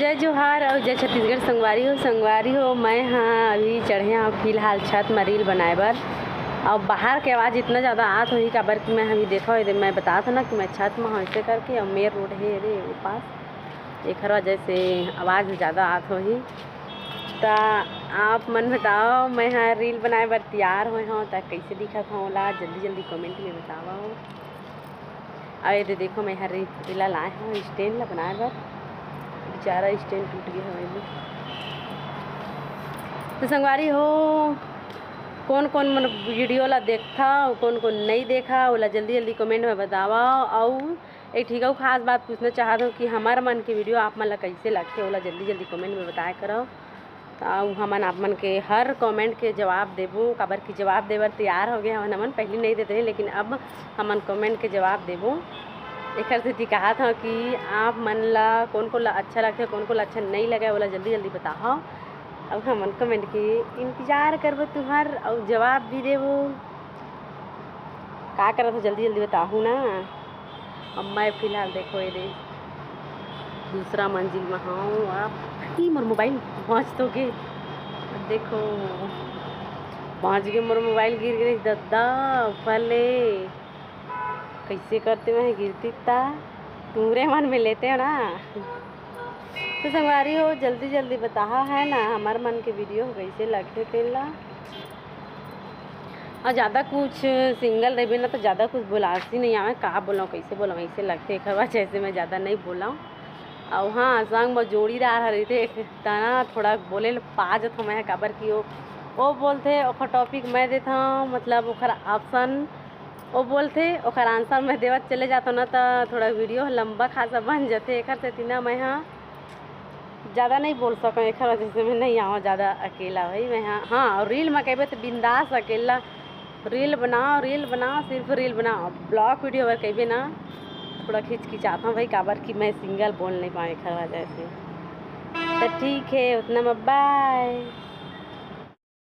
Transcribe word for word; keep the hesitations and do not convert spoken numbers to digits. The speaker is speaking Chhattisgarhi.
जय जोहार अउ जय छत्तीसगढ़ संगवारी हो। संगवारी हो, मैं हाँ अभी चढ़े हाँ फिलहाल छत में रील बनाए बर। अब बाहर के आवाज़ इतना ज़्यादा आत होही, काबर कि मैं अभी देखो एदे, मैं बतात ना कि मैं छत में हूँ ऐसे करके, अब मेर रोड है रे वो पास, एखर वजह से आवाज़ ज़्यादा आत होही। त आप मन बताओ, मैं हाँ रील बनाए बर तैयार होए हूँ, त कैसे दिखत हूँ ओला जल्दी जल्दी कमेंट में बताओ। अउ एदे देखो, मैं हर एला लाए हूँ स्टैंड ला बनाए बर, बेचारा स्टैंड टूट गया है एदे। तो संगवारी हो, कौन कौन मन वीडियो ला देखथा अउ कौन कौन नहीं देखा, ओला जल्दी जल्दी कमेंट में बतावा। अउ एक ठिक अउ खास बात पूछना चाहत हूँ कि हमर मन के वीडियो आप मन ला कैसे लगथे, ओला जल्दी जल्दी कमेंट में बताया करो। अउ हमन आप मन के हर कमेंट के जवाब देबो, काबर कि जवाब देबर तैयार हो गए हवन हमन। पहली नहीं देते रहे, लेकिन अब हमन कमेंट के जवाब देबो। एखर सेती कहत हूँ कि आप मन ला कौन कौन ला अच्छा लगथे, कौन कौन ला अच्छा नहीं लगे, ओला जल्दी जल्दी बताओ। अब हमन कमेंट के इंतजार करबो तुहर, अउ जवाब भी देबो। का करत हो, जल्दी जल्दी बताहू ना। अब मैं फिलहाल देखो एदे दूसरा मंजिल में हूँ। आप ई मोर मोबाइल पहुँच तो गे, देखो पहुँच गे मोर मोबाइल, गिर गए दद्दा ऊपर ले। कैसे करते मैं गिरती ता तुमरे मन में लेते हो ना। तो संगवारी हो, जल्दी जल्दी बताहा है ना हमर मन के वीडियो कैसे लगथे तेन ला। अउ ज़्यादा कुछ सिंगल रहिबे ना, तो ज़्यादा कुछ बोलासी नहीं आवे, का बोलूँ, कैसे बोलूँ, ऐसे लगथे एखर वजह से मैं ज़्यादा नहीं बोलूँ। अउ हाँ, संग में जोड़ीदार हर रहिथे, तना थोड़ा बोले ल पा जथों मैं, काबर कि वो, वो बोलथे, ओखर टॉपिक मैं देथों, मतलब ओखर ऑप्शन वो बोलथे, ओखर आंसर मैं देवत चले जाथों ना, तो थोड़ा वीडियो लंबा खासा बन जथे। एखर सेती ना मैं हाँ ज़्यादा नहीं बोल सकूँ, एखर वजह से मैं नहीं आऊँ ज़्यादा अकेला भाई। मैं हाँ, हाँ, और रील में कहबे तो बिंदास अकेला रील बनाओ, रील बनाओ, सिर्फ रील बनाओ। ब्लॉग वीडियो अगर कहबे ना, थोड़ा हिचकिचात हूँ भाई, काबर कि मैं सिंगल बोल नहीं पाऊँ एखर वजह से। तो ठीक है, उतना में बाय।